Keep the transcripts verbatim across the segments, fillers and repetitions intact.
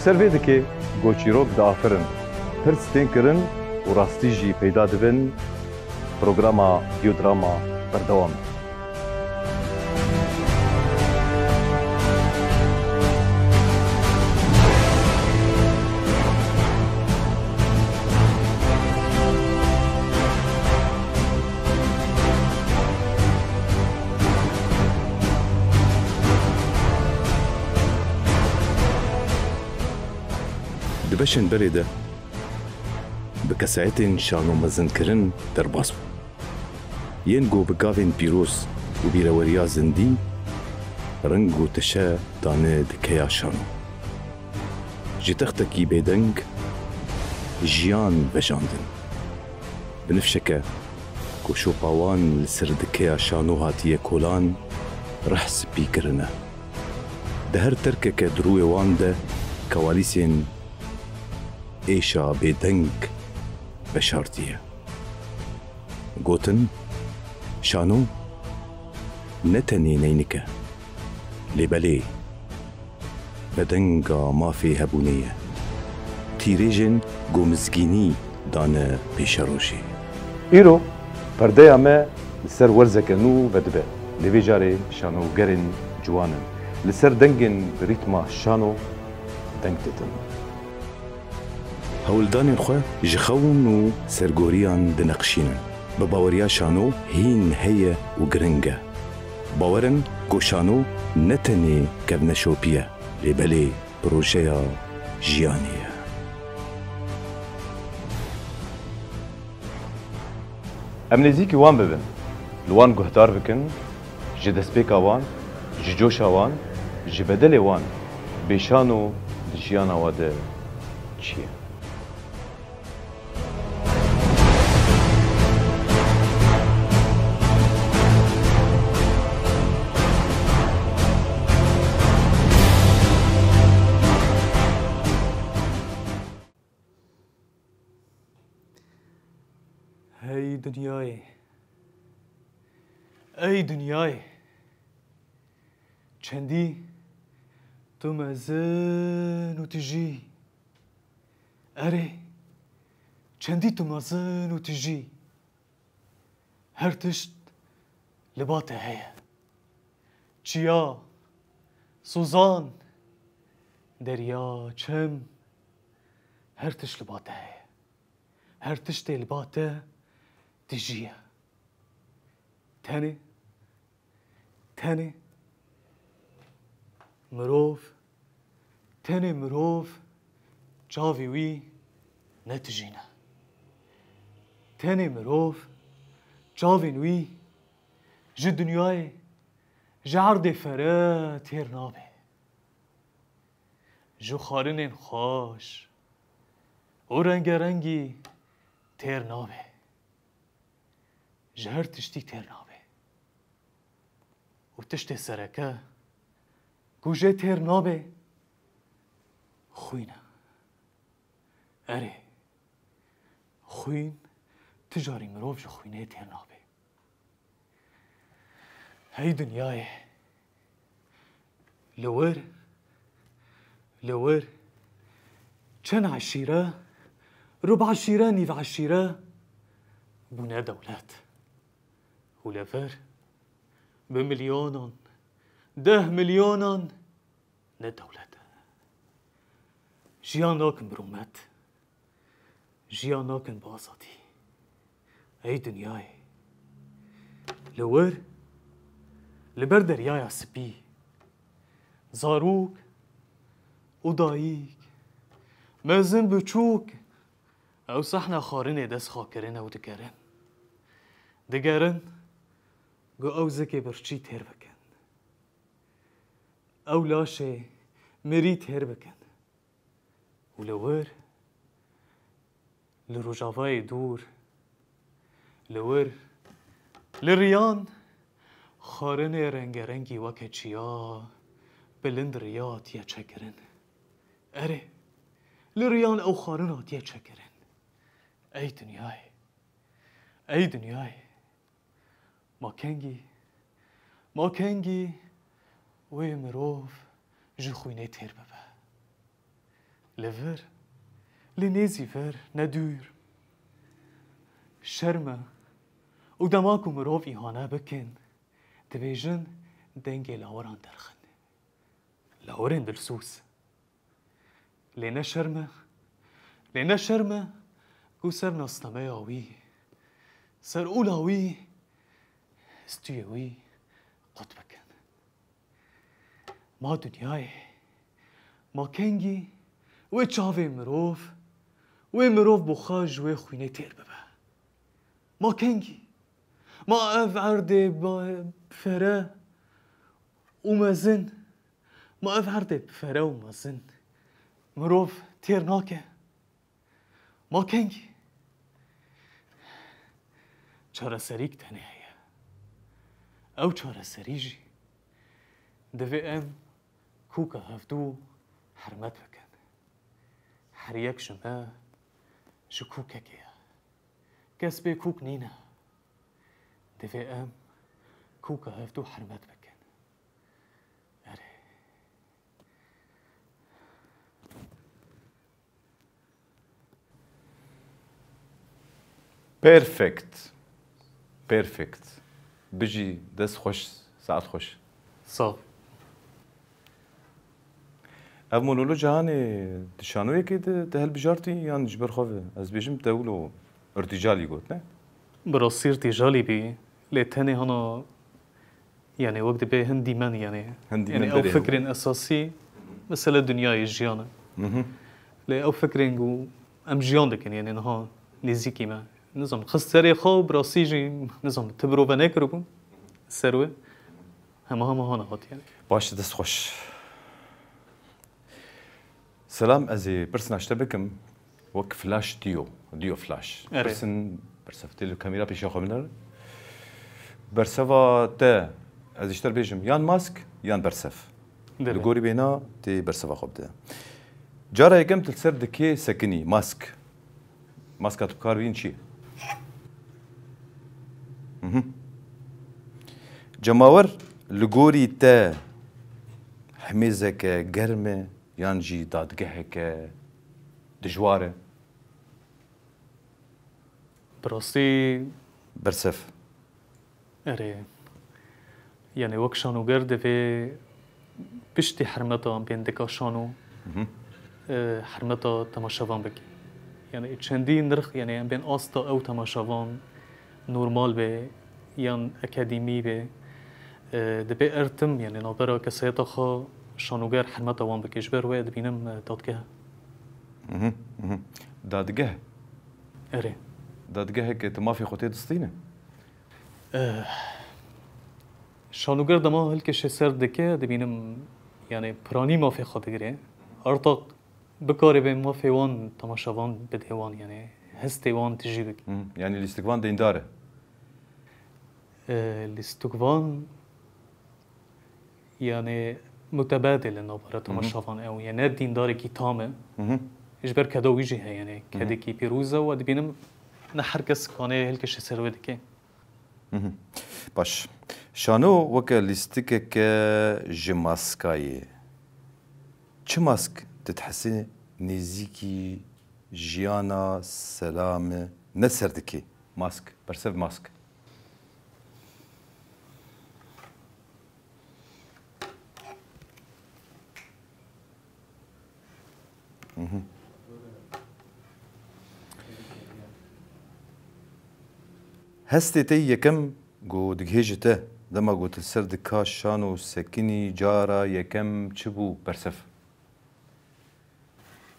Ser vê dikê ku çîrok diafirin, pirs tên kirin û rastî jî peyda dibin, programa Biodrama berdewam e. Di beşên berê de bi kesayetên şano mezinkirin derbas bû. Yên ku bi gavên pîroz û bîreweriya zindî reng û teşe dane dikeya şano. Ji textekî bêdeng jiyan vejandin. Binifşeke ku şopa wan li ser dikeya şano hatiye kolan, reh spî kirine. Di her terkeke di rûyê wan de kewalîsên êşa bêdeng veşartiye. Gotin, şano ne tenê neynik e, lê belê vedenga mafê hebûnê ye. Tîrêjên ku mizgînî dane pêşerojê. Îro perdeya me li ser werzeke nû vedibe. Lê vê carê şanogerên ciwan in. Li ser dengên bi rîtma şano deng didin. Hewldanên xwe ji xewn û sergoriyan dineqşînin. Bi baweriya şano hîn heye û giring e. Bawer in ku şano ne tenê kevneşopî ye, lê belê projeya jiyanê ye. Em nêzîkî wan bibin, li wan guhdar bikin, ji destpêka wan, ji coşa wan, ji bedelê wan bê şano di jiyana we de çi ye? Hey dinyayê, ey dinyayê, çendî tu mezin û tijî. Erê, çendî tu mezin û tijî. Her tişt li ba te heye. Çiya, sozan, derya, çem, her tişt li ba te heye. Her tiştê li ba te tijî ye. Tenê, tenê mirov, tenê mirov çavê wî ne tijî ne. Tenê mirov çavên wî ji dinyayê, ji erdê fere têr nabe. Ji xwarinên xweş û rengerengî têr nabe. Ji her tiştî têr nabe. Û tiştê sereke ku jê têr nabe, xwîn e. Erê, xwîn, tu carî mirov ji xwînê têr nabe. Hey dinyayê! Li wir, li wir çend eşîre, rub eşîre, nîv eşîre bûne dewlet. Û li vir bi milyonan, deh milyonan ne dewlet e. Jiyan nakin bi rûmet. Jiyan nakin bi azadî. Ey dinyayê! Li wir, li ber deryaya spî, zarok û dayik, mezin biçûk, ew sehna xwarinê dest xwe kirine û digerin. Digerin ku ew zikê birçî têr bikin. Ew laşê mirî têr bikin. Û li wir, li rojavayê dûr, li wir, li riyan, xwarinê rengerengî weke çiya bilind riya hatiye çêkirin. Erê, li riyan ew xwarin hatiye çêkirin. Ey dinyayê! Ey dinyayê! Ma kengî, ma kengî wê mirov ji xwînê têr bibe? Li vir, li nêzî vir, ne dûr. Şerm e û dema ku mirov îhane bikin, dibêjin dengê lawiran derxin. Lawirên dilsûz. Lê ne şerm e, lê ne şerm e ku ser nasnameya wî, ser ola wî, stûyê wî qut bikin. Ma dinyayê, ma kengî wê çavê mirov, wê mirov bi xwe ji wê xwînê têr bibe. Ma kengî, ma ev erdê ba-, fere û mezin, ma ev erdê fere û mezin mirov têr nake. Ma kengî? Çareserîk tenê heye. Ew çareserî jî divê em kûka hevdû hermet bikin. Her yek ji me ji kûkekê ye. Kes bê kûk nîne. Divê em kûka hevdû hermet bikin. Erê. Perfect. Perfect. Bijî, dest xweş, saet xweş. Sağ ol. Ev monolog Cihanê di şanoyekê de te hilbijartî yan ji ber xwe ve? Ez dibêjim te wilo irtîcalî got, ne? Bi rastî irtîcalî bî, lê tenê hana, yanî wek dibê hin dîmen, yanî Hin dîmen yanî ew berê hew. Fikrên esasî, mesele dinyayê, jiyan e. Mhm. Lê ew fikrên ku em jiyan dikin, yanî niha nêzîkî me. Nizam, xist serê xwe û bi rastî jî, nizam, ti birove nekiribûn ser wê. Hema hema hana hat, yanî. Baş, dest xweş. Selam, ez ê pirsina ji te bikim. Wek flash diyo, diyo flash. Erê. Pirsin, bersev tê li kamera pêşiya xwe binere. Berseva te, ez ji te re bêjim, yan mask, yan bersev. Li Dere. Gorî bêhna tê berseva xwe bide. Cara yekem tu li ser dikê sekinî, mask. Maska tu bi kar bîn çi? Mhm. Cemawer, li gorî te hemêzeke germ e yan jî dadgeheke dijwar e? Bi rastî Bersev. Erê. Yanî wek şanoger divê piştî hermeta em bên dika şano, Mhm. e, hermeta temaşevan bike. Yanî çendî nirx, yanî em bên asta ew temaşevan normal be yan akademî be, e, dibê ertim, yanî navbera kesayeta xwe şanoger hermeta wan bike. Ji ber wê dibînim, e, dadgeh. Mhm, mhm. Dadgeh? Erê. Dadgeheke tu mafê xwe tê distîne? Eh, şanoger dema hilkişê ser dike, dibînim, yanî piranî mafê xwe digire. Artaq bikarê bê mafê wan temaşevan bidê wan, yanî hestê wan tijî bike. Hmm, yanî lîstikvan deyndar e? Eh, lîstikvan, yanî mutebadil e navbera temaşevan ew, yanî ne dîndarekî tam e. Hı hı. Ji ber keda wî jî heye, yanî kedekî pîroz e û dibînim ne her kes kanê hilkişê ser wê dike. Hı hı. Baş. Şano weke lîstikeke ji maskayê. Çi mask tu dihesî nêzîkî jiyana Selamê ne ser dikê? Mask, bersev mask. Mhm. Hestê te yî yekem ku digihê ji te, dema ku tu li ser dika şano sekinî cara yekem çi bû bersev?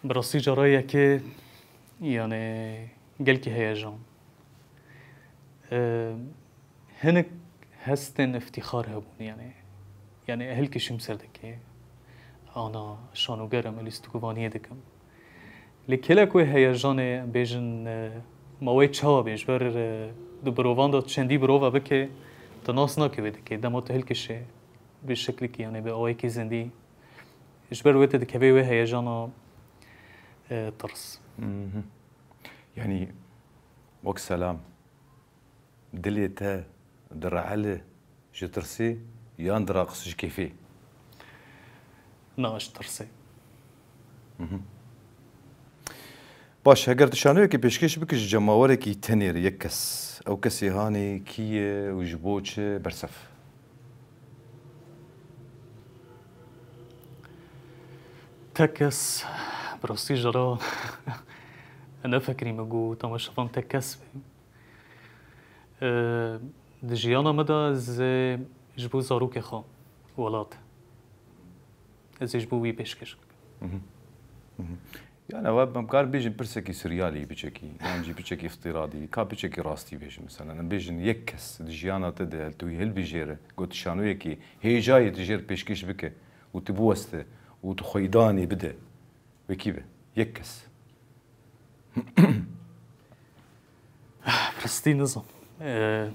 Bi rastî cara yekê, yanî gelkî heyecan. Eee, hinek hestên îftîxar hebûn, yanî, yanî hilkişîm ser dikê. Ana şanoger im, lîstikovaniyê dikim. Lê kêlek wê heyecanê, em bêjin, e, ma wê çawa bê, ji ber, e, di birovan de çendî birova bike, tu nas nake wê dikê. Dema tu hilkişê, bi şeklekî, yanî bi awayekî zindî, ji ber wê te dikevê wê heyejana, e, tirs. Mhm. Yanî wek selam, dilê te direhile ji tirsê yan diraqis ji kêfê? Na, ji tirsê. Mhm. Baş, heger tu şanoyekê pêşkêş bikî ji cemawerekî tenê re yek kes, ew kesê hanê kî ye û ji bo çi bersev? Tek kes, bi rastî jara nefikirîme ku temaşevan tek kes be. Di jiyana me de ez ê ji bo zarokê xwe welat, ez ê ji bo wî pêşkêş bikim. Mhm. Mhm. Yani, ew em kar bêjin pirsekî suryalî biçekî, yan jî biçekî îftiradî, ka biçekî rastî bêjin, mesela, em bêjin yek kes di jiyana te de tu wî hilbijêre, got şanoyekî hêjayê tu jêr pêşkêş bike û tu biweste û tu xweydanê bide. Wekî be. Yek kes. Rastî nizam. Ee,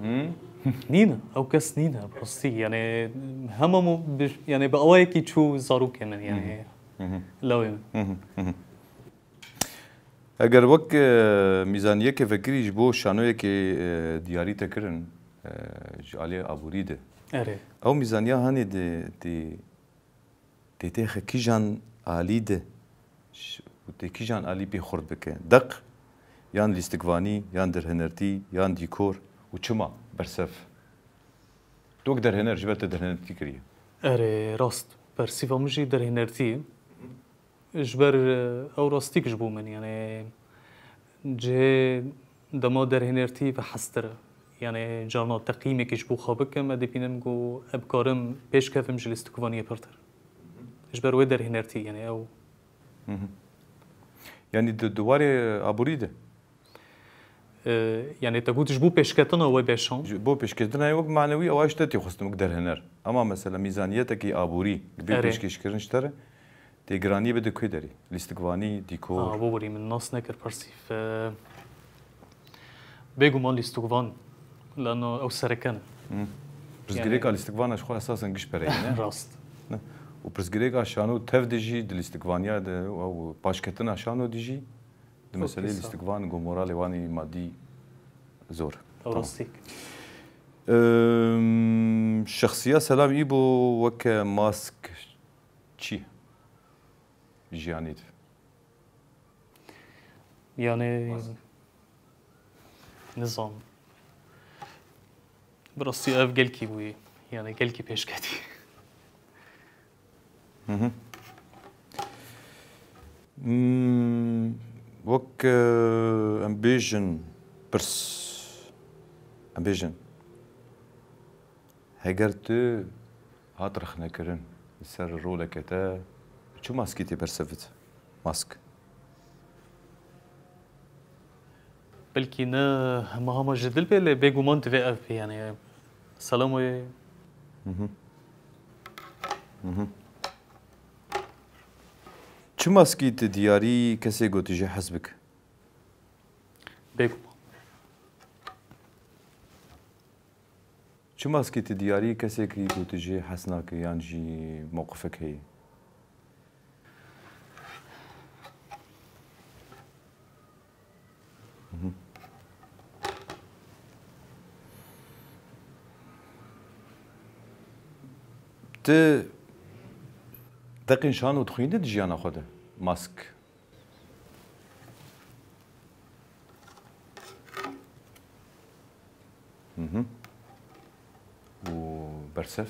Hmm? Nîne, ew kes nîne, rastî. Yani, hema mu-, bi, yani, bi awayekî çû zarokê min, yani, Hı hı. Hı hı. Lawê min. Hı hı. Hı hı. Eger wek, e, mîzaniyekê vekirî ji bo şanoyekê, e, diyarî te kirin, e, ji aliyê aborî de. Erê. Ew mîzaniya hanê de, de Tê têxe kîjan alî de ş-, û tê kîjan alî pê xurt bike? Deq, yan lîstikvanî, yan derhinertî, yan dîkor û çima bersev? Tu wek derhêner, ji ber te derhinertî kiriye. Erê, rast. Bersîva min jî derhênertî ye. Ji ber, e, ew rastîk ji bo min, yani, cihê dema derhênertî ve hestir e. Yani, carna teqîmekî ji bo xwe bikim, ez dibînim ku ez bikarim pêşkevim ji lîstikvaniyê pirtir. Ji ber wê derhênertî, yani, ew. Hı hı. Yani, di, di warê aborî de? E, yani, te got ji bo pêşketina wê beşan? Ji bo pêşketina wek manewî, ew, ji te tê xwestin wek derhêner. Ama mesela mîzaniyetekî aborî, bê Erê. Pêşkêşkirin ji te re, tê giraniyê bide ku derê? Lîstikvanî, dîkor. Aa, bo borî min nas nekir persîf. E, bêguman lîstikvan, lano ew sereke ne. Hı. Pirsgirêka Yani lîstikvana ji xwe esasen giş pereyê ne? Rast. Ne. Û pirsgirêka şano tev de jî di lîstikvaniya de û paşketina şano de jî Di meseleyê Okey, sağ ol. Lîstikvan ku moralê wan ê madî zor. Ew Tamam. Rastîk. Ehm, şexsiya Selam Îbo weke mask çi? Jiyanê de. Yani, Mask. Nizam. Bi rastî ev gelkî bûyî. Yani, gelkî pêşketî. Hı hı. Hmm, wek, e, em bêjin, pirs, em bêjin, heger tu hat rexnekirin li ser roleke te, çi maskî tê bersevit? Mask. Belkî ne hema hema ji dil bê, lê bêguman divê ev bê, yani, Selam wê. Hı hı. Hı hı. Çi maskî tu diyarî kesê ku tu jê hez bik? Bêguman. Çi maskî tu diyarî kesekî ku tu jê hez nake yan jî mewqifek heye? Mhm. Tu deqên şano dixwîne di jiyana xwe de? Mask. Mhm. Û bersev?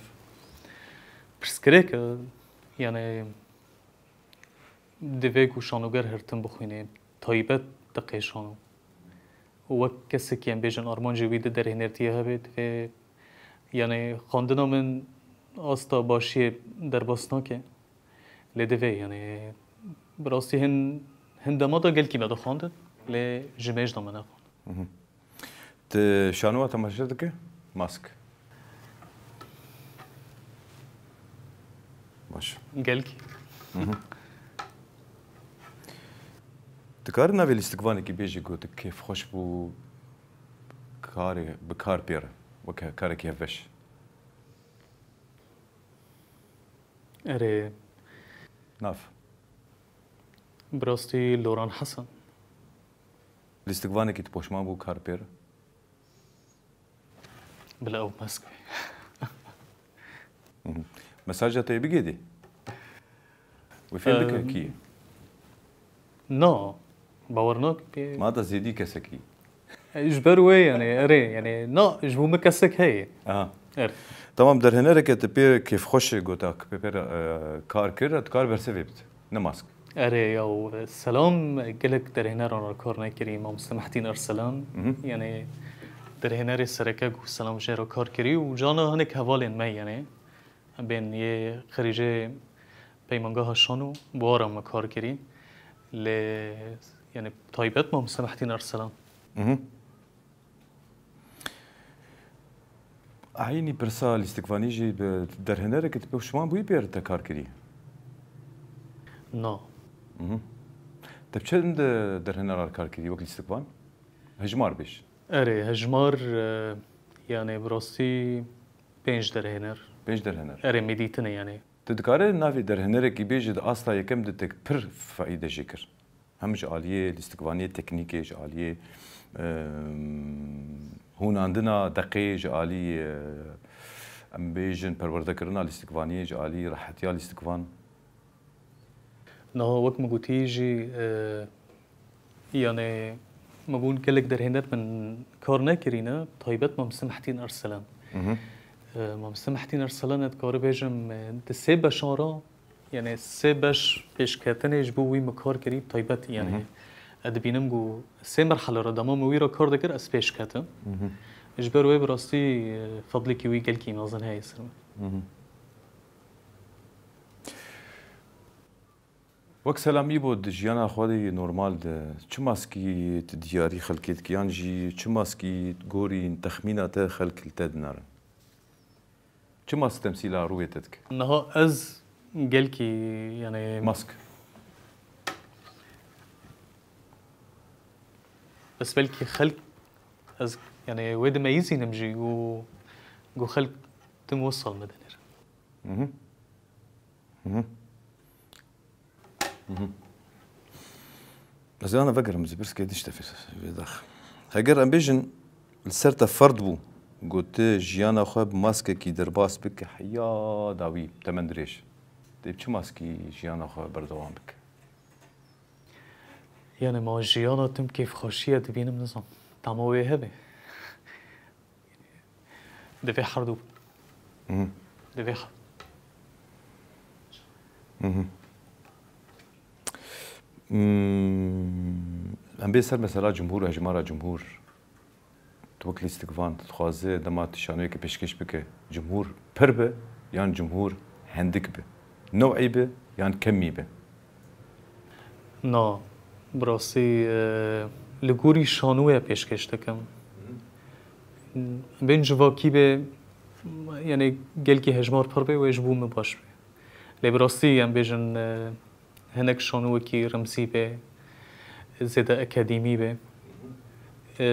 Pirsgirêk e, yani, divê ku şanoger her tim bixwîne, taybet deqê şano. Û wek kesekî em bêjin armancê wî di derhênertiyê hebe, divê, yani, xwendina min asta başiyê derbas nake. Lê divê, yani, bi rastî hin, hin dema de gelkî me dixwandin, lê ji mêj de me nexwandin. Mhm. Tu şanoya temaşe dike? Mask. Baş. Gelkî. Mhm. Dikarî navê lîstikvanekî bêjî ku tu kêfxweş bû, karê, bi kar pê re, weke karekî hevbeş? Erê. Nav? Bi rastî Loran Hesen. Lîstikvanekî tu poşman bû kar pê re? Bila ew mesk be. Mhm. Mesaja te bigê dê? Wî fêm bike kî? Na, bawer nakim pê. Ma da zêdî kesekî. Ji ber wê, yani, erê, yani, na, ji bo min kesek heye. Aha. Erê. Tamam, derhênereke tu pê kêfxweş e, gota ku pê pê re, e, kar kir, tu kar bersivê bit. Ne mask. Erê, yaw, selam, gelek derhêneran re kar nekirî, Mamoste Mehdîn Erselan. Mhm. Yani, derhênerê sereke ku selam jê re kar kirî û cana hinek hevalên me, yani. Em bên yê xerîcê peymangeha Şano, bi wan re me kar kirî. Lê, yani, taybet Mamoste Mehdîn Erselan. Mhm. Eynî pirsa lîstikvanî jî bi derhênereke tu pêşman bûyî pê re te kar kirî? Na. Mhm. Te bi çend derhêneran kar kirî wek lîstikvan? Hejmar bêj. Erê, hejmar, e, yani, bi rastî pênc derhêner. Pênc derhêner. Erê, me dîtine, yani. Tu dikarî navê derhênerekî bêjî di asta yekem de te pir faîde jê kir. Hem ji aliyê lîstikvaniyê teknîkê, ji aliyê, e, hûnandina deqê, ji alî, e, em bêjin perwerdekirina lîstikvaniyê, ji alî rehetiya lîstikvan. Niha wek min gotî jî, e, yani, min got gelek derhêner min kar nekirîne, taybet Mamoste Mehdîn Erselan. Mhm. E, Mamoste Mehdîn Erselan, ez dikarî bêjim, e, di sê beşan re, yani, sê beş pêşketinê ji bo wî min kar kirî, taybet, yani, Mhm. ez dibînim ku sê merhele re dema min wî re kar dikir, ez pêş ketim. Mhm. Ji ber wê bi rastî, e, fedlekî wî gelkî mezin heye ser min. Mhm. Wek Selam Îbo di jiyana xwe de yê normal de çi maskî tu diyarî xelkê dikî yan jî çi maskî gorî texmîna te xelk li te dinarin? Çi mask temsîla rûyê te dike? Niha ez gelkî, yani, Mask. Ez belkî xelk, ez, yani, wê dimeyizînim jî û ku xelk tim wisa min dinêr. Mhm. Mhm. Mhm. Ez yana vegerim, ez pirsgê dişte vê dax. Heger em bêjin, li ser te ferd bû, got tu jiyana xwe bi maskekî derbas bike, heya dawî, temen dirêj. Tê bi çi maskî jiyana xwe berdewam bike? Yani, ma jiyana tim kêfxweşiye dibînim, nizam. Tama wê hebe. Divê herdu. Mhm. Divê her- Mhm. Hmm, em bê ser mesela cumhur, hejmara cumhur. Tu wek lîstikvan, tu dixwaze dema tu şanoyeke pêşkêş bike, cumhur pir be yan cumhur hendik be? New'î be yan kemî be? Na, bi rastî, e, li gorî şanoya pêşkêş dikim. Bên civakî be, yani gelkî hejmar pir be, wê ji bo min baş be. Lê bi rastî em bêjin, e, hinek şano wekî remzî be, zêde akademî be, e,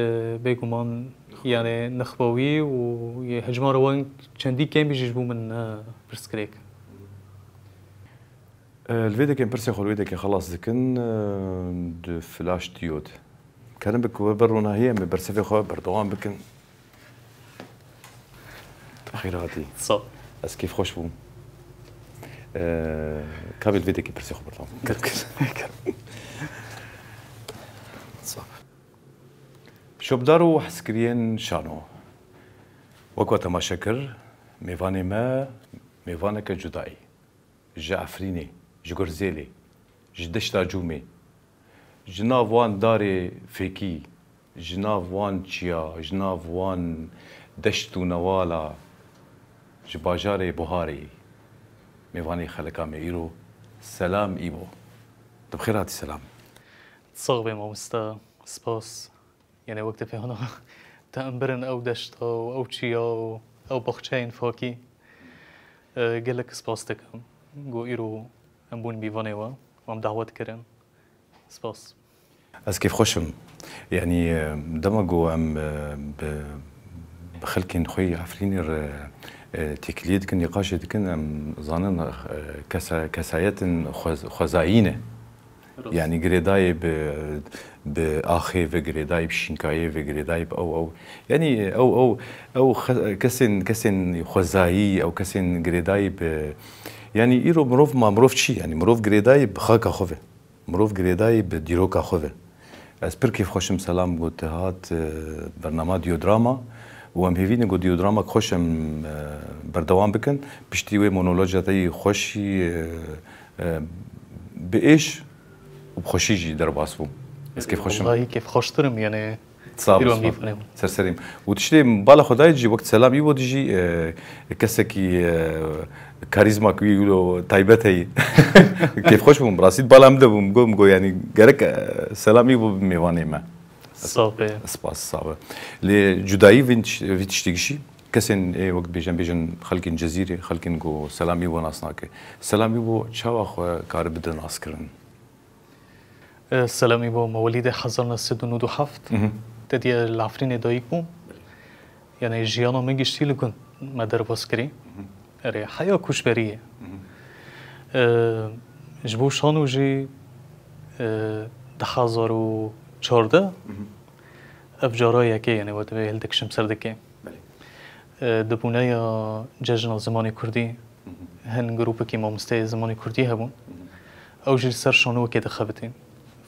bêguman, yani, nexbawî û yê hejmara wan çendî kêm bî jî ji bo min ne pirsgirêk. E, li vê dekê em pirsê xwe li wê dekê xelas dikin, e, di flaş diyo de. Kerem bik we ber ronahiyê em ê bersivê xwe berdewam bikin. Tu bi xêr hatî. Sağ ol. Ez kêfxweş bûm. E, ka bê li vê dekê pirsê xwe berdewam bikin. Sağ ol. Şopdar û hezkiriyên şano. Wek we temaşe kir, mêvanê me mêvaneke cudayî. Ji Efrînê, ji Gurzêlê, ji deşta Cûmê, ji nav wan darê fêkî, ji nav wan çiya, ji nav wan deşt û newala, ji bajarê Buharê, mêvanê xeleka me îro, Selam Îbo. Tu bi xêr hatî Selam. Sax be mamoste, spas. Yani wek te pê hana te em birin ew deşta û ew çiya û ew baxçeyên fakî. E, gelek spas dikim. Go îro em bûn mîvanê we, em dawet kirin. Spas. Ez kêfxweş im. Yani, e, dema go em, e, bi, bi xelkên xwe yê Efrînê re, e, têkiliyê dikin, nîqaşê dikin, em zanin, e, kesa-, kesayetên xwez-, xwezayî ne. Rast. Yani girêdayî bi, bi axê ve, girêdayî bi şînkayê ve, girêdayî bi ew, ew. Yani ew, ew, ew xe-, kesên, kesên xwezayî, ew kesên girêdayî bi, Yanî îro mirov ma mirov çi? Yanî mirov girêdayî bi xaka xwe ve. Mirov girêdayî bi dîroka xwe ve. Ez pir kêfxweş im Selam ku tu hat, e, bernama Diodrama û em hêvî ne ku Diodrama xweş em, e, berdewam bikin. Piştî wê monoloja te yî xweşî, e, e, bi êş û bi xweşî jî derbas bû. Ez kêfxweş im. Wellahî kêfxweştir im, yanî Sağ ol, Îro sağ ol. Mîvanê min. Ser serî. Û tiştê bala Xwedayê jî wek Selam Îbo dijî, e, kesekî, e, karîzma ku wî wilo taybet heyî. Kêfxweş bûm, rastî bala min de bûm, gom go, yanî gerek, e, Selam Îbo bi mêvanê me. Sağ be. Spas, sağ be. Lê cudayî vîn tiş-, vî tiştî gişî, kesên ê wek bêjin, bêjin xelkên Cezîrê, xelkên ku Selam Îbo nas nake. Selam Îbo çawa xwe kar bide naskirin? E, Selam Îbo, me welîdê hezar neh sed û nod û heft. Mhm. Te diye li Efrînê dayik bûm. Belê. Yanî jiyana min giştî li gund me derbas kirî. Mhm. Erê, heya koçberiyê. Mhm. E, ji bo şano jî, e, du hezar û çardeh, Mhm. ev cara yekê, yanî we divê hildikişim ser dikê. Belê. E, di bûneya cejna zimanê kurdî, Mhm. hin grûpekî mamosteyê zimanê kurdî hebûn. Mhm. Ew jî li ser şano wekê dixebitîn.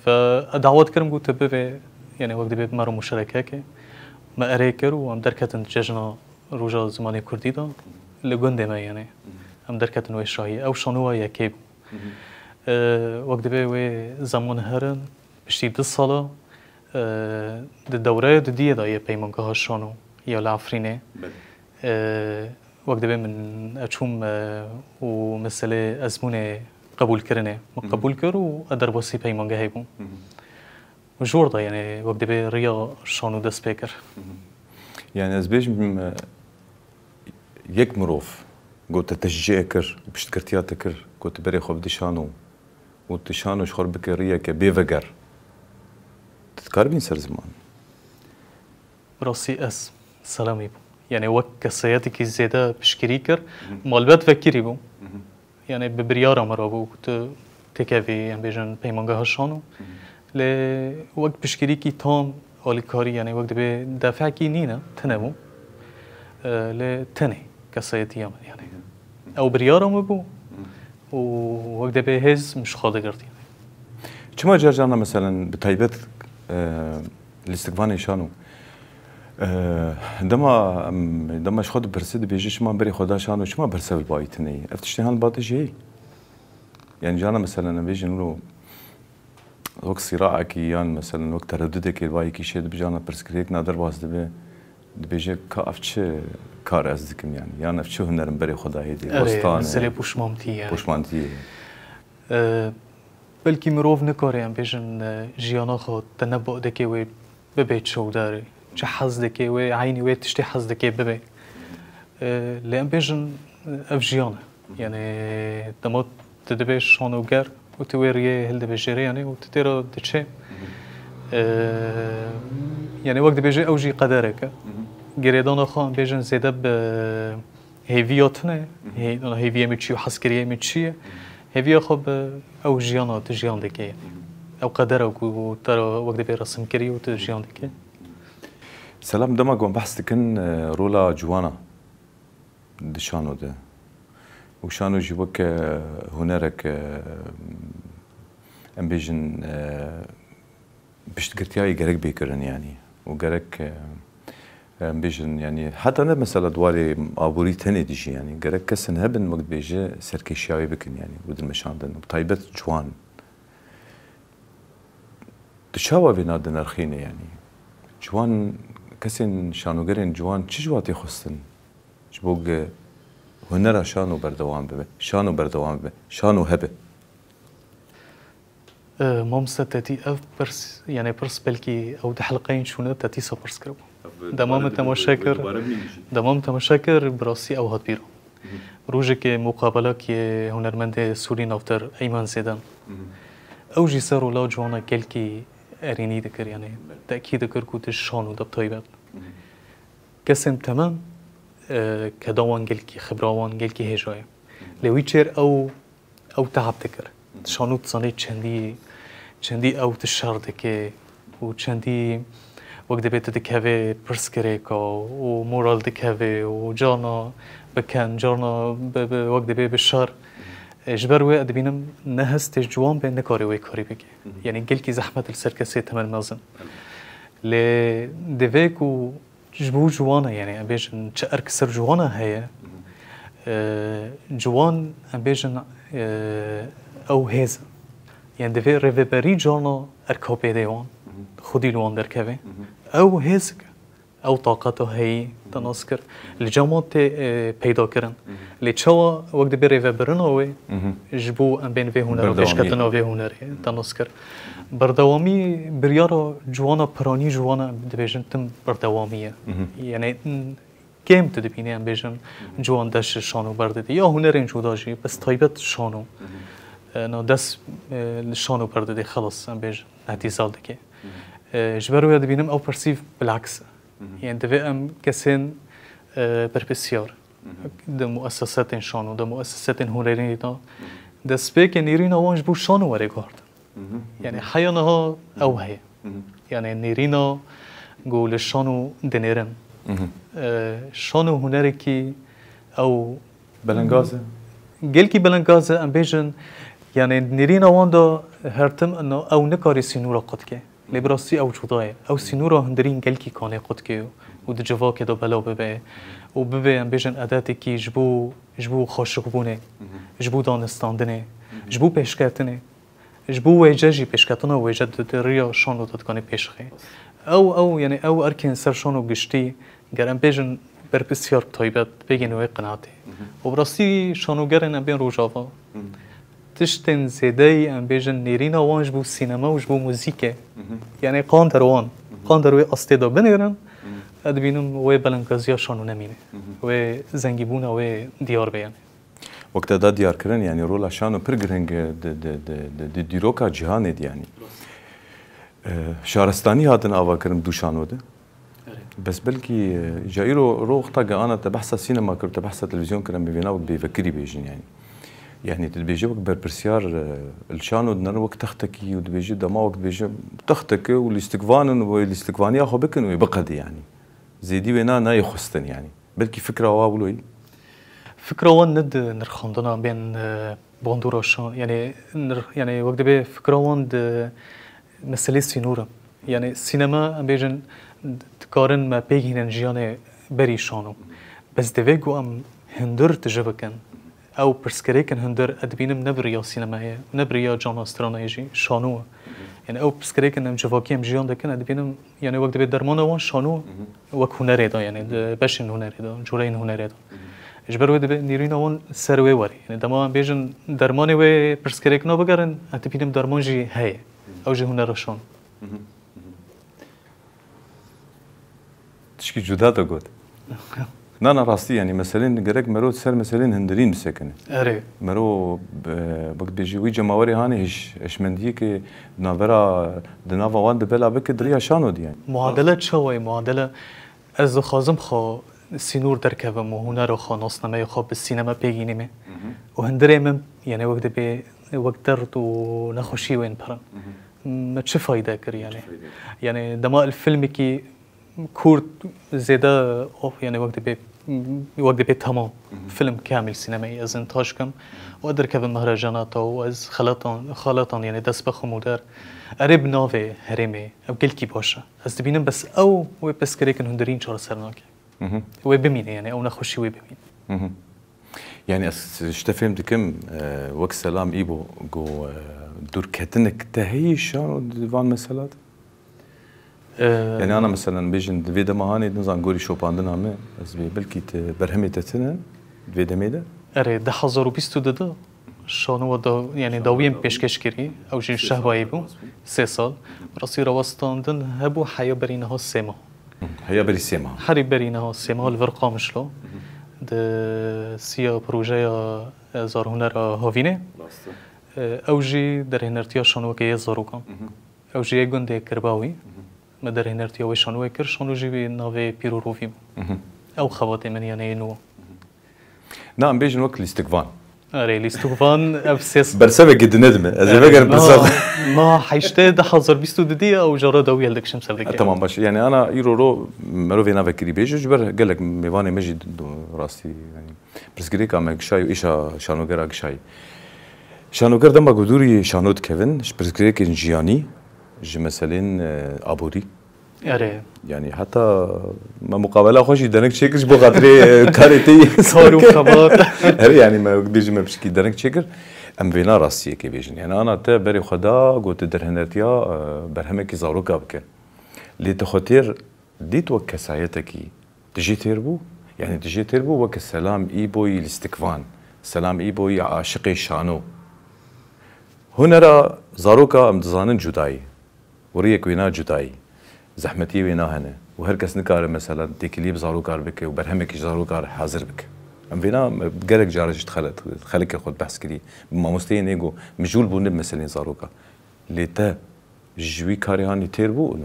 Fe, e, dawet kirim ku tu bivê, yanî wek dibê bi me re muşereke ke. Me erê kir û em derketin cejna roja zimanê kurdî de li gundê me, yanî. Mhm. Em derketin wê şahî. Ew şano wa yekê bû. Mhm. E, wek dibê wê zeman herin, piştî du sala, e, di dewreya dudiyê de yê peymangeha şano ya li Efrînê. Belê. E, wek dibê min, e, çûm, e, û meselê ezmûnê qebûlkirinê min Mhm. qebûl kir û e derbasî peymangehê bûm. Mhm. Û ji wir de, yanî, wek dibê riya şano dest pê kir. Mhm. Yanî ez bêjim, e, yek mirov ku te teşcî kir, piştgirtiya te kir, ku tu berê xwe bidî şano û tu şano ji xwe re bike riyeke bê veger. Tu dikaribîn ser ziman? Bi rastî ez Selamî bûm. Yanî wek kesayetekî zêde piştgirî kir, Mhm. malbet vekirî bûm. Mhm. Yanî bi biryara min re bû ku tu têkevî, em bêjin, peymangeha şano. Mhm. Lê wek piştgirîkî tam alîkarî, yanî wek dibê defekî nîne, tune bû. E, lê tenê kesayetiya min, yanî. Mhm. Ew biryara min bû. Mhm. Û wek dibê hêz min ji xwe digirtî. Çima carcana, meselen, bi taybet, e, lîstikvanê şano, e, dema em, dema ji xwe dipirsî, dibêje, çima berê xwe da şano, çima bersev li bayî tune ye? Ev tiştê han li ba te jî heye? Yanî cana, meselen, em bêjin wilo wek sîraekî yan, meselen, wek teredudekê li ba yekî şê dibe, cana pirsgirêk na derbas dibe, dibêje, ka ev çi kar ez dikim, yanî? Yan ev çi huner in berê xwe da hêdî? Erê, Westan e, meselê pûşmantî ye. Pûşmantî ye. E, belkî mirov nikare, em bêjin, e, jiyana xwe tenê badekê wê bibe çewdar, çi hez dike wê, eynî wê tiştê hez dike bibe. E, lê em bêjin, e, ev jiyan e. Yanî dema tu dibê şanoger û tu wê riyê hildibijêrê, yanî û tu tê re diçe. E, yanî wek dibêje ew jî qederek e. Girêdana xwe em bêjin zêde bi hêviya tune, hê-, hêviyê min çi ye, hezkiriyê min çi ye? Hêviya xwe bi ew jiyana tu jiyan dike. Ew qedera ku te re wek dibê resim kiriye û tu jiyan dike. Selam, dema ku em behs dikin, e, rola ciwana di şano de. Û şano jî weke hunerek, e, em bêjin, e, piştgirtiyayê gerek bê kirin, yanî. Û gerek, e, em bêjin, yanî, heta ne mesela di warê aborî tenê dijî, yanî. Gerek kesên hebin, wek dibêje, serkêşiya wê bikin, yanî, û dilmeşandin. Bi taybet ciwan. Tu çawa vêna dinirxîne, yanî? Ciwan, kesên şanogerên ciwan çi ji wa tê xwestin? Ji bo ge hunera şano berdewam bibe, şano berdewam bibe, şano hebe. E, mamoste, te tî ev pirs, yanî pirs belkî ew di helqeyên çûne te tîsa pirs kiribû. Ev Dema dubare min dibe, temaşe dubare kir, dubare bimîne jî. Dema min temaşe kir, bi rastî ew hat bîra. Mhm. Rojekê muqabelakê hunermendê Sûrî navdar Eyman Zêdan. Mhm. Ew jî ser rola ciwana gelkî erênî dikir, yanî Belê. tekîd dikir ku tu şano de bi taybet. Mhm. Kesên temam, e, keda wan gelkî, xibra wan gelkî hêja ye. Lê wî çêr ew, ew tehab dikir. Şano dizanî çendî, çendî ew tu şer dike û çendî wek dibê tu dikeve pirsgirêka û moral dikeve û carna bi ken, carna bi, bi, wek dibê bi şer. E, ji ber wê ez dibînim ne hestê ji wan be, nikare wê karî bike. Yanî gelkî zehmet li ser kesê temel mezin. Lê divê ku ji bo ciwana, yanî em bêjin çi erk ser ciwana heye, e, ciwan em bêjin, e, ew hêz e. Yanî divê rêveberî carna erka pêdê wan, xwedî li wan derkeve. Ew hêzik e. Ew taqeta heyî te nas kir. Li cem wan tê, e, peyda kirin. Lê çawa wek dibê rêvebirina wê ji bo em bên vê hunera, pêşketina vê hunerê te nas kir. Berdewamî biryara ciwana piranî ji wan e, dibêjin tim berdewamî ye. Yanî, n-, kêm tu dibînî em bêjin ciwan dest ji şano berdidê. Ya hunerên cuda jî, bes taybet şano. E, na dest, e, li şano berdidê, xelas em bêjin, nehdîsal dike. E, ji ber wê dibînim ew pirsî bilaks e. Yanî divê em kesên, e, berpirsiyar di muesesetên şano, di muesesetên hunerî de destpêkê nêrîna wan ji bo şano were guhardin. Yanî heya niha ew heye. Yanî nêrîna ku li şano dinêrin. E, şano hunerekî ew belengaz e. Gelkî belengaz e, em bêjin, yanî nêrîna wan de her tim ew nikarî sînora qut ke. Lê bi rastî ew cuda ye. Ew sînora hundirîn gelkî kanê qut ke û di civakê de belav bibe û bibe, em bêjin, edetekî ji bo, ji bo xweşikbûnê, ji bo danistandinê, ji bo pêşketinê, ji bo wêce jî, pêşketina wêce di, di riya şano de dikane pêşxê. Ew, ew, yanî ew erkên ser şano giştî, ger em bêjin berpirsiyar bi taybet, bêgîn wê qinatê. Û bi rastî şanogerên em bên Rojava, tiştên zêdeyî, em bêjin, nêrîna wan ji bo sînema û ji bo muzîkê, yanî qander wan, qander wê astê de binêrin, ez dibînim wê belengaziya şano nemîne. Wê zengîbûna wê diyar be, yanî. Wek te da diyarkirin, yanî rola şano pir girîng e di, di, di, di, di dîroka cîhanê de, yanî. E, şaristanî hatin avakirin du şano de. Bes belkî, e, ja îro ro wexta ge ana te behsa sînema kir, te behsa televîzyon kir, em bi vêna wek bêvekirî bêjin, yanî. Yanî tu dibêjî wek berpirsiyar, e, li şano dinerin wek textekî û dibêjî dema wek dibêjî textek e û lîstikvan in, wê lîstikvaniya xwe bikin û wê biqedî, yanî. Zêdî wê na, nayê xwestin, yanî. Belkî fikra wa wilo ye? Fikra wan ne di nirxandina bên, e, bandora şan, yanî nirx-, yanî wek dibê fikra wan di meselê sînor e. Yanî sînema, em bêjin, dikarin me pêk hînin jiyanê berî şano. Bes divê ku em hundir tije bikin. Ew pirsgirêkin hundir, ez dibînim, ne bi riya sînemê ye, ne bi riya cana stranê ye jî, şano ye. Yanî ew pirsgirêkin em civakî em jiyan dikin, ez dibînim, yanî wek dibê dermana wan şano wek hunerê de, yanî di beşên hunerê de, cureyên hunerê de. Ji ber wê dibê nêrîna wan ser wê were. Yanî dema em bêjin dermanê wê pirsgirêkina bigerin, ez dibînim derman jî heye. Ew jî hunera şano. Tişkî cuda te got. Na, na, rastî, yanî meselên gerek mero ser meselên hundirîn bisekine. Erê. Mero, e, wek dibêjî wî cemawerê hanê hêş-, hêşmendiyê ke di navbera, di nava wan de bela bike di riya şano de, yanî. Muadele çawa ye? Muadele, ez dixwazim xwe sînor derkevim û hunera xwe, nasnameya xwe bi sînema pêk hînîme. Û hundirê min, yanî wek dibê, wek derd û nexweşî wên pirin. Me çi fayde kir, yanî? Yanî dema li filmekî kurt zêde, of, yanî wek dibê, wek dibê tamam. Film kamil sînemeyî ez întaj kim û ez derkevim mehrejana te û ez xeletan, xeletan, yanî dest bixim û der. Erê bi navê herêmê, ew gelkî baş e. Ez dibînim bes ew wê pirsgirêkin hundirîn çareser nake. Wê bimîne, yanî ew nexweşî wê bimîne. Yanî ez ji te fêm dikim, e, wek Selam Îbo got, e, dûrketinek te heye şano di van mesela de? E, Yanî ana meselen bêjin di vê dema hanê, nizan gorî şopandina me, ez bê belkî te berhemê te tune di vê demê de? Erê, du hezar û bîst û du de şano da, yanî dawiyê min pêşkêş kirî, ew jî Şehbayê bû, sê sal. Rastî rawestandin hebû heya berî niha sê mah. Heya berî sê mah. Herî berî niha sê mah li vir Qamişlo. Di siya projeya, e, Zarhunera Havînê. Rast e. E, ew jî derhênertiya şanoyekê yê zarokan. Ew jî yê gundê Kirbawî. Me derhênertiya wê şanoyê kir, şano jî wî navê Pîr û Rovî bû. Ew xebatê min, yanî yê nû. Na, em bêjin wek lîstikvan. Erê, lîstikvan ev ses. Bersevekê dinedime. Ez ê vegerim pirsa xwe. Ma heştê du hezar bîst û du diye ew cara dawî hildikişim ser dikê. E, tamam, baş. Yanî ana îro ro mero vêna vekirî bêje, ji ber gelek mêvanê me jî d-, d-, rastî, yanî pirsgirêka me gişayî û êşa şanogera gişayî. Şanoker dema ku dûrî şano dikevin, ji pirsgirêkên jiyanî, ji meselên, e, aborî. Erê. Yanî heta me muqabela xwe jî denek çêkir ji bo xatirê, e, karê te yî. Kar û xebat. Erê, yanî me bêjim me pişkî denek çêkir. Em vêna rastiyekê bêjin. Yanî ana te berê xwe da got tu derhinertiya, e, berhemekî zaroka bike. Lê tu xwe têr dît wek kesayetekî. Tu jê têr bû? Yanî tu jê têr bû weke Selam Îboyî lîstikvan, Selam Îboyî aşiqê şano. Hunera zaroka em dizanin cuda ye. Û rêyek wêna cuda ye. Zehmetiyê wêna hene. Û her kes nikare mesela têkiliyê bi zarokar bike û berhemekî ji zarokar hazir bike. Em vêna, em gelek caran jî dixele-, xelekê xwe behs kirî. Bi mamosteyên ê got, mijûl bûne bi meselên zaroka. Lê te ji wî karê hanî têr bû û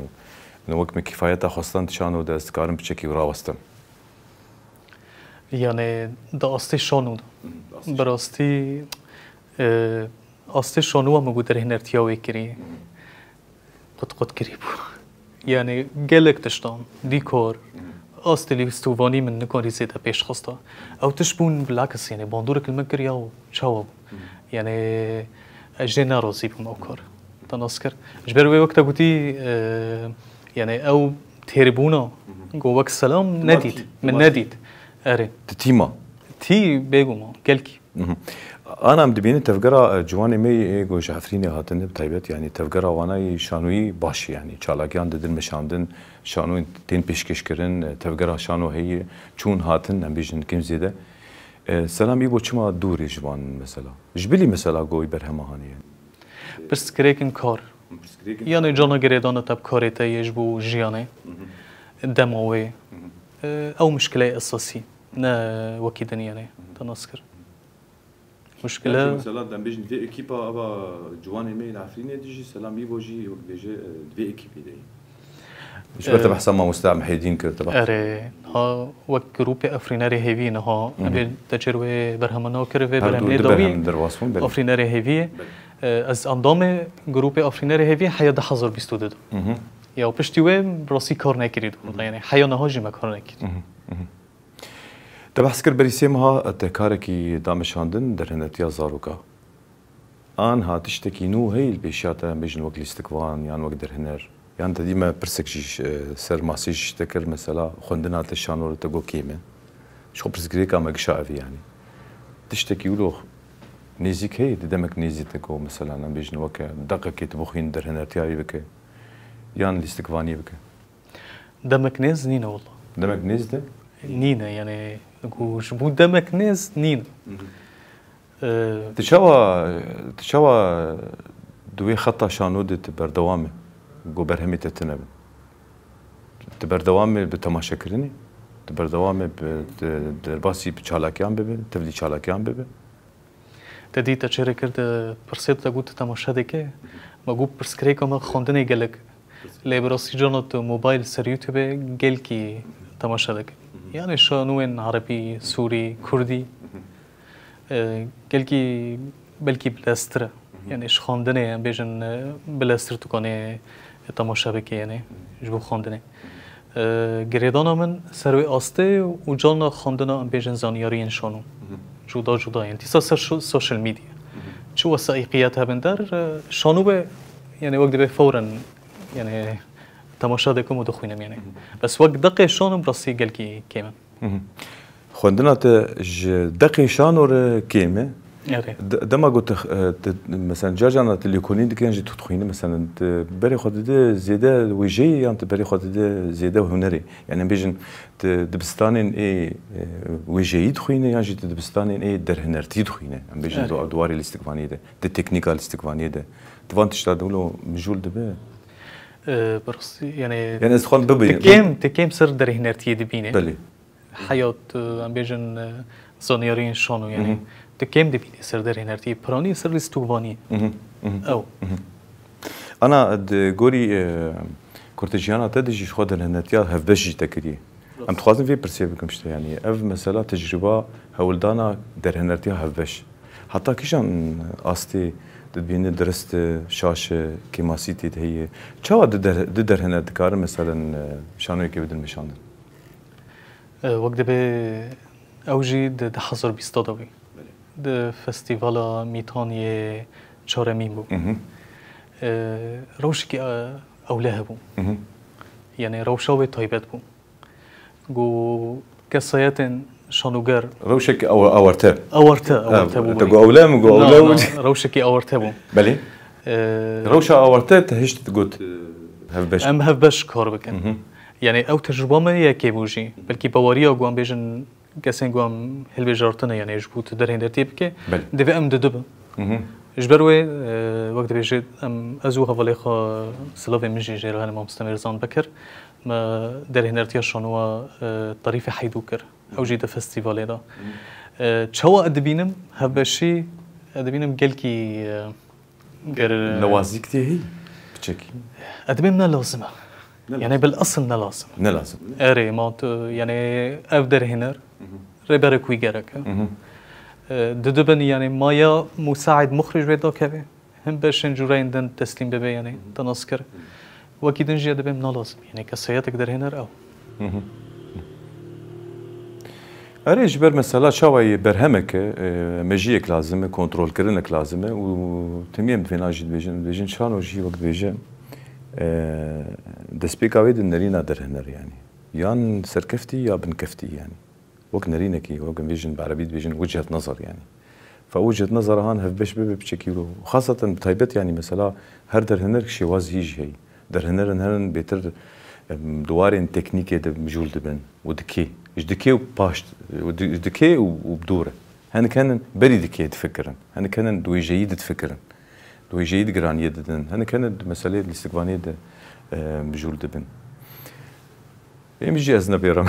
û wek min kifayeta xwestan di şano de ez dikarim piçekî rawestim. Yanî di astê şano de. Hı, di astê Bi rastî, e, astê şano min got derhênertiya wê kirî. Qut qut kirî bû. Yanî gelek tiştan, dîkor, astê lîstikvanî min nikarî zêde pêş xista. Ew tişt bûn bilakis, yanî bandorek li min kir ya çawa bû. Yanî ez jê nerazî bûm ew kar. Te nas kir. Ji ber wê wek te gotî, e, yanî ew têrbûna ku wek Selam nedît. Min nedît. Erê. Ti tîma? Tî bêguman, gelkî. Mhm. Ana em dibînin tevgera, e, ciwanê me yê ku ji Efrînê hatine bi taybet, yanî tevgera wana yê şanoyî baş e, yanî çalakiyan didin meşandin, şanoyên tên pêşkêşkirin, e, tevgera şano heye, çûn hatin, em bêjin kêm zêde. E, Selam Îbo çima dûr e ji wan mesela? Ji bilî mesela goyî berhema hanê yanî? Pirsgirêkin kar. Pirsgirêkin Yanî cana girêdana te bi karê te yê ji bo jiyanê, Mhm. dema wê. Mhm. E, ew muşkileyê esasî. Ne wekî din yanî. Mhm. Te nas kir. Muşkile Belkî mesela dem bêjin vê ekîpa ava ciwanê me yê li Efrînê dijî Selam Îbo jî wek bêje, e, di vê ekîpê de ye. Ji ber te Ee, behsa mamoste Mihêdîn kir, te beh- Erê, ha wek grûpê Efrînerê Hêvî niha, Hı hı. em ê te çêr wê berhema nakir, vê Her du berhemê di dawî berhem derbas bûn, belê. Afrînerê Hêvî ye. Belê. Ee, ez endamê grûpê Afrînerê Hêvî heya du hazar bîst û du de. Hı hı. Ya piştî wê bi rastî kar nekirî di wê de, Hı hı. yanî heya niha jî me kar nekirî. Hı hı. Hı hı. Te behs kir berî sê meha te karekî dameşandin derhinertiya zaroka. Anha tiştekî nû heye li pêşiya te, em bêjin wek lîstikvan yan wek derhiner? Yan te dî me pirsek jî, e, ser masê jî ji te kir, mesela xwendina te şano re te got kêm e. Ji xwe pirsgirêka me gişa ev e yanî. Tiştekî wilo nêzîk heye, di demek nêzî te got, mesela em bêjin weke deqekê tu bixwîn derhinertiya wî bike yan lîstikvaniyê bike? Demek nêz nîne wela. Demek nêz de? Nîne, yanî ku ji bo demek nêz nîne. Mhm. Ee, Tu çawa, tu çawa di wê xeta şano de tu berdewam e, ku berhemê te tune bin? Tu berdewam e bi temaşekirinê? Tu berdewam e bi, di, derbasî bi çalakiyan bibe, tevlî çalakiyan bibe? Te dî te çêrê kir, te pirsê te got, tu temaşe dike. Me got, pirsgirêka me xwendinê gelek. Lê bi rastî cana tu mobayl ser YouTube gelkî temaşe dike. Yanî şanûyên erebî, sûrî, kurdî, e, gelkî belkî bileztir e. Yanî ji xwendinê, em bêjin, e, bileztir tu kanê temaşe bike, yanî ji bo xwendinê. E, girêdana min ser wê astê û cana xwendina, em bêjin, zanyariyên şano. Cuda cuda yên. Dîsa ser şo-, social media. Çi wesaiqiyet hebin der, e, şano be, yanî wek dibe fewren, yanî temaşa dikim û dixwînim, yanî. Bes wek deqê şano bi rastî gelkî kêm in. Xwendina te ji deqê şano re kêm e. Erê. De-, dema ku tu, e, tu, mesela, carcana tu lêkolîn dike yan jî tu dixwînî, mesela, tu berê xwe dide zêde wêjeyê yan tu berê xwe dide zêde hunerê? Yanî, em bêjin, tu dibistanên ê, e, wêjeyî dixwîne yan jî tu dibistanên ê derhinertî dixwîne? Em bêjin, Erê. du-, di warê lîstikvaniyê de, di teknîka lîstikvaniyê de. Tu van tişta de wilo mijûl dibe? E, bi rastî, yanî, Yanî, ez dixwam bibînim. Ti kêm, ti kêm ser derhinertiyê dibîne. Belê. Heyat, e, em bêjin, e, zanyariyên şano, yanî, Mhm. tu kêm dibînî ser derhênertiyê, piranî ser lîstikvaniyê. Mhm, mhm. Ew. Mhm. Ana, di gorî, e, kurtejiyana te de jî ji xwe derhênertiya hevbeş jî te kiriye. Em dixwazin vê pirsê bikim ji te, yanî ev mesela tecrûba hewldana derhênertiya hevbeş. Heta kîjan astê tu dibînî dirist e, şaş e, kêmasî tê de heye? Çawa di der-, di derhêner dikarin, meselen, e, şanoyekê bidin meşandin? E, wek dibe ew jî di du hazar bîst de bî. Belê. Di festîvala Mîtaniyê çaremîn bû. Mhm. E, rewşekî, e, ewle hebû. Mhm. Yanî rewşa wê taybet bû. Ku kesayetên şanoger Rewşek ew-, ewerte. Ewerte, ewerte bû, Te belê. Got ewle min, got Na, ewle na, bû. Rewşekî ewerte bû. Belê. E, Rewşa ewerte te hişt got, e, hevbeş. Em hevbeş kar bikin. Mhm. Yanî ew tecrûba me yekê bû jî. Belkî baweriya ku em bêjin kesên ku em hilbijartine, yanî ji bo tu derhênertiyê bike, Belê. Divê em didu bin. Mhm. Ji ber wê, e, wek dibêje, em, ez û hevalê xwe silavê min jî jê re hene mamoste Mêrzan Bekir, me derhênertiya şanowa, e, Terîfê Heydû kir. Ew jî di festîvalê de. Mhm. E, çawa ez dibînim, hevbeşî, ez dibînim gelkî, e, Ger Newazîk tê hî? Piçekî. Ez dibêm ne lazim e. Ne Yanî lazim. Bil esil ne lazim. Ne lazim. Erê, ma tu, yanî ev derhêner, Mhm. rêberek wî gerek e. Mhm. E, didibin, yanî ma ya musaid muxrij wê dakeve, hin beşên cûreyên din teslîm bibe, yanî Mhm. te nas kir. Wekî din jî ez dibêm ne lazim. Yanî kesayetek derhêner ew. Mhm. Erê, ji ber mesela çawa yê berhemek e, e, mejiyek lazim e, kontrolkirinek lazim e û temî em di vêna jî dibêjin, dibêjin şano jî wek dibêje, e, destpêka wê di nerîna derhener yanî. Yan serkeftî ya binkeftî yanî. Wek nerînekî, wek em bêjin, bi erebî dibêjin wichet nezar yanî. Fe wichet nezara han hevbeş bibe piçekî wilo. Xaseten bi taybet yanî mesela her derhener şêwaz hî jî heyî. Derhenerin herin bêtir, em, di warên teknîkê de mijûl dibin û dikê. Ji dikê û paş, û di-, ji dikê û, û bi dû re. Hinek henin berî dikê difikirin. Hinek henin di wêjeyî de difikirin. Di wêjeyî de giraniyê didin. Hinek henin di meseleyê lîstikvaniyê de, e, mijûl dibin. Êm jî ez nebêrim.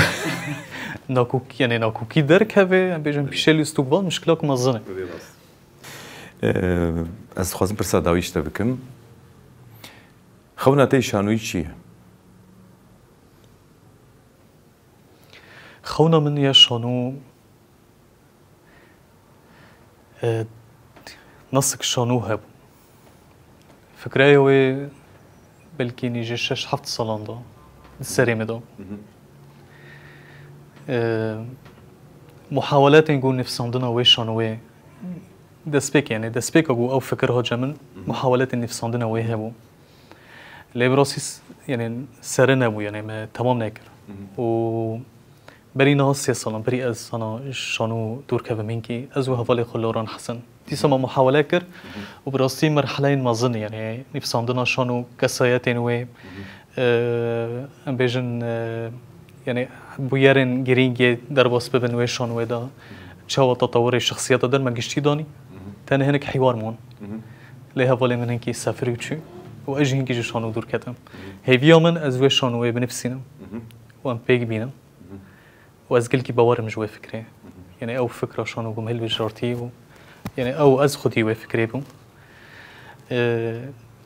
Nakok-, yanî nakokî derkeve, em bêjin pîşe lîstikvan mişkilak mezin e. Rê rast. E, ez dixwazim pirsa dawî ji te bikim. Xewna te yê şanoyî çi ye? Xewna min ya şano, e, nasik şano hebû. Fikreya wê belkî nîjê şeş heft salan da di serê min da. Mhm. E, muhaweletên ku nivîsandina wê şanoyê destpêk, yanî destpêka ku ew fikir hat cem min, Mhm. muhaweletên nivîsandina wê hebû. Lê bi rastî s-, yanî sere nebû, yanî me temam nekir. Mhm. Û berî niha sê salan, berî ez hana şano dûr kevim hinkî, ez û hevalê xwe Loran Hesen. Dîsa me muhawele kir Mhm. û bi rastî merheleyên mezin, yanî nivîsandina şano kesayetên wê, Mhm. e, em bêjin, e, yanî bûyerên girîng yê derbas bibin wê şanoyê de, çawa tetewirê şexsiyeta der me giştî danî, Mhm. tenê hinek hîwar man. Mhm. Lê hevalê min hinkî sefirî çû û ez jî hinkî ji şano dûr ketim. Mhm. Hêviya min ez wê şanoyê binivîsînim Mhm. û em pêk bînin. Mhm. Û ez gelkî bawer im ji wê fikrê. Mhm. Yanî ew fikra şano ku min hilbijartî û yanî ew ez xwedî wê fikrê bûm. E,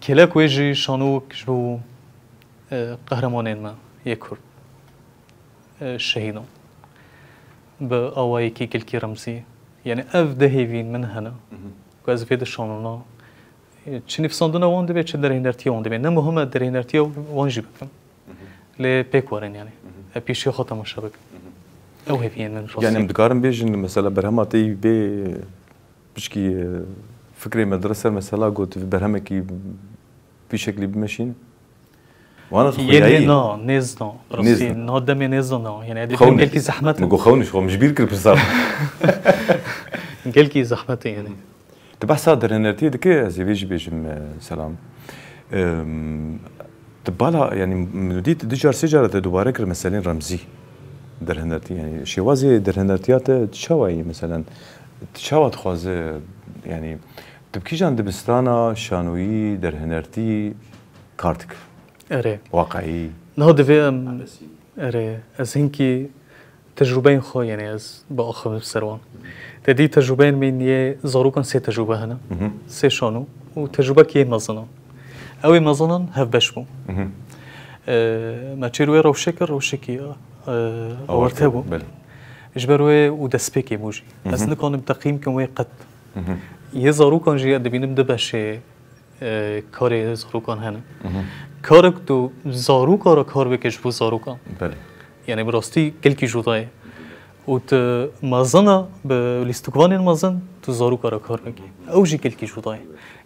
kêlek wê jî şano ji bo, e, qehremanên me yê Kurd, e, şehîdan. Bi awayekî gelkî remzî. Yanî ev du hêviyên min hene Mhm. ku ez vê di şanona, e, çi nivîsandina wan dibe, çi derhênertiya wan dibe. Ne muhim e derhênertiya wan jî bikim. Mhm. Lê pêk werin yanî. Mhm. E, pêşiya xwe temaşe bikim. Mhm. Ew hêviyên min rastî. Yanî em dikarin bêjin mesela berhema te yî bê piçkî, e, fikrê me dire ser mesela got berhemekî pîşeklî bimeşîn. Wana Yê xuya nê-, yî. na, nêz na. Rastî, Nêz na. na demê nêz na, na. Yanî, Xewn gelkî e. zehmet e. Min got xewn e, xwe min ji bîr kir pirsa. Gelkî zehmet e, yanî. Tu behsa derhenertiyê dike, ez ê vê jî bêjim, e, Selam. Em, tu bala, yanî, min dît du car, sê cara te dubare kir meselên remzî. Derhenertî, yanî, şêwazê derhenertiya te çawa ye, meselen, tu çawa dixwaze, yanî, Tu bi kîjan dibistana şanoyî, derhenertî kar dikî? Erê. Waqayî. Niha divê em, Ebesî. erê, ez hinkî tecrûbeyên xwe, yanî ez biaxivim ser wan. Te dî tecrûbeyên min yê zarokan sê tecrûbe hene. Mhm. Sê şano û tecrûbek yê mezin e. Ew ê mezin in hevbeş bû. Mhm. E, me çêr wê rewşek kir, rewşekî, e, awarte bû. Belê. Ji ber wê û destpêkê bû jî. Ez Mhm. nikanim teqîm kim wê qet. Mhm. Yê zarokan jî dibînim du beşê, e, karê zarokan hene. Mhm. Karek tu zaroka re kar bike ji bo zarokan. Belê. Yanî bi rastî gelkî cuda ye. Û tu mezina bi lîstikvanên mezin, tu zaroka re kar bikî. Ew jî gelkî cuda ye.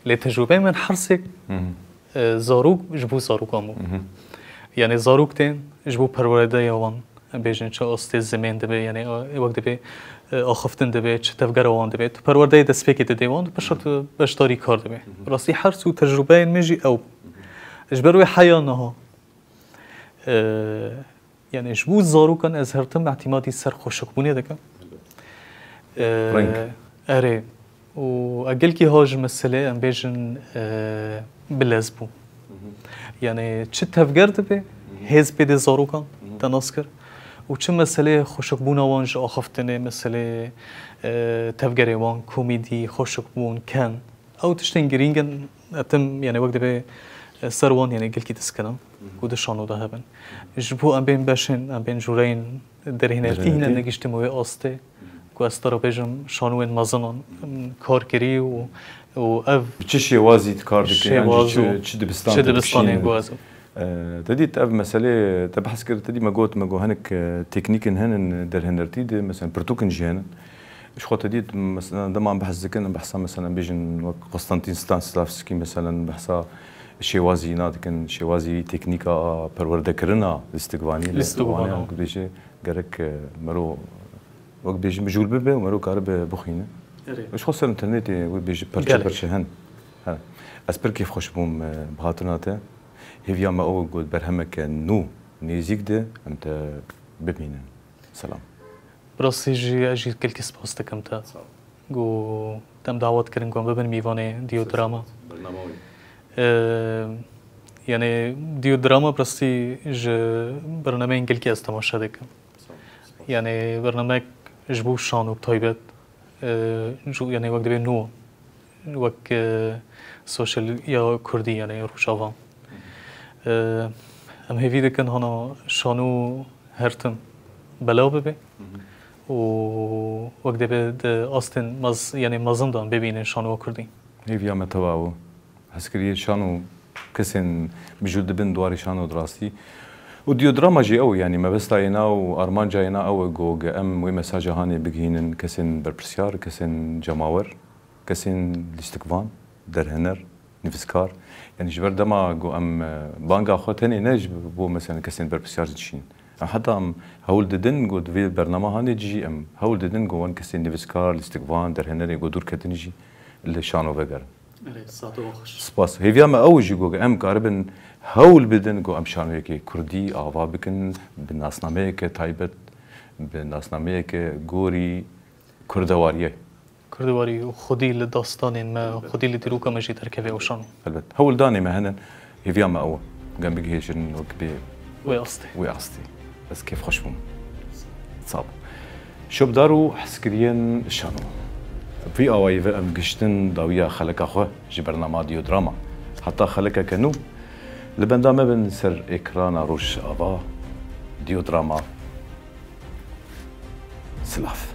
Lê tecrûbeyê min her sêk, e, zarok ji bo zarokan bû. Yanî zarok tên ji bo perwerdeya wan, em bêjin çi astê zimên dibe, yanî, e, wek dibe, e, axiftin dibe, çi tevgera wan dibe. Tu perwerdeyê destpêkê didê wan, tu paşa tu beşdarî kar dibe. Rastî her sû tecrûbeyên min jî ew bû. Ji ber wê heya niha, e, yanî ji bo zarokan ez her tim îtîmadî ser xweşikbûnê dikim. E, Reng. Erê. Û egelkî ha ji meselê, em bêjin, e, bilez bû. Yanî çi tevger dibe, hêz pê dê zarokan te nas kir. Û çi meselê xweşikbûna wan ji axiftinê, meselê, e, tevgerê wan, komîdî, xweşikbûn, ken. Ew tiştên girîng in, etim, yanî wek dibe, e, ser wan, yanî gelkî diskinim, ku di şano de hebin. Ji bo em bên beşên, em bên jûreyên derhênertî hîne Derhênertî. Negihiştime wê astê, ku ez te re bêjim, şanoyên mezin in, em, kar kirî û, û ev Bi çi şêwazî tu kar dikî? Yan jî şêwaz çi, û çi dibistanê çi dibistanê dikişînî? Ku ez Ee, te dît ev meselê te behs kir, te dî me got, me got hinek, e, teknîkên hene derhênertî de, mesela pirtûkin jî hene. Ji xwe te dît, mesela, dema em behs dikin, em behsa, mesela, em bêjin wek Konstantin Stanislavski, mesela, behsa şêwazî na dikin, şêwazî teknîka perwerdekirina lîstikvanî, Lîstikvan, lîstikvanê, ha. Em dibêje gerek, e, mero, wek bêjin, mijûl bibe û mero karibe bixwîne. Erê. Ji xwe ser înternetê wê bêjî perçe Gelek. Perçe hene. He. Ez pir kêfxweş bûm, e, bi hatina te. Hêviya me ew e ku berhemeke nû nêzîk de em te bibînin. Selam. Bi rastî jî ez jî gelkî spas dikim te. Sağ ol. Ku te em dawet kirin ku em bibin mîvanê Diyo Drama. Bernama wî. Ee, yanî Diyo Drama bi rastî ji bernameyên gelkî ez temaşe dikim. Sağ ol. Spas. Yanî bernamek ji bo şano taybet, e, ju-, yanî wek dibe nû, wek, e, sosyal ya Kurdî, yanî Rojava. E, em hêvî dikin hana şano her tim belav bibe û wek dibe di astên mez-, yanî mezin de bibînin şanoya Kurdî. Hêviya me tewa bû. Hezkiriyê şano kesên mijûl dibin di warê şano de rastî. Û Diyo Drama jî ew, yanî mebesta yê na û armanca yê na ew e ku em wê mesaja hanê bigihînin kesên berpirsyar, kesên cemawer, kesên lîstikvan, derhêner, nivîskar. Yanî ji ber dema ku em, e, banga xwe tenê ne ji bo, mesela, kesên berpirsyar dişînin. Em heta em hewl didin ku di vê bernama hanê jî em hewl didin ku wan kesên nivîskar, lîstikvan, derhênerê ku dûr ketin jî li şano vegerin. Erê, saeto xweş. Spas. Hêviya me ew jî ku em karibin hewl bidin ku em şanoyekê kurdî ava bikin, bi nasnameyeke taybet, bi nasnameyeke gorî kurdewariyê. Kurdewarî û xwedî li dastanên me, xwedî li dîroka me jî derkeve ew şano. Elbet. Hewldanê me hene, hêviya me ew e. Ku em bigihêjin wek bê Wê astê. Wê astê. Ez kêfxweş bûm. Sağ ol. Şopdar û hezkiriyên şano. Vî awayî ve em giştin dawiya xeleka xwe ji bernama Diyo Drama. Heta xelekeke nû, li benda me bin ser ekrana Rojava Diyo Drama. Silav.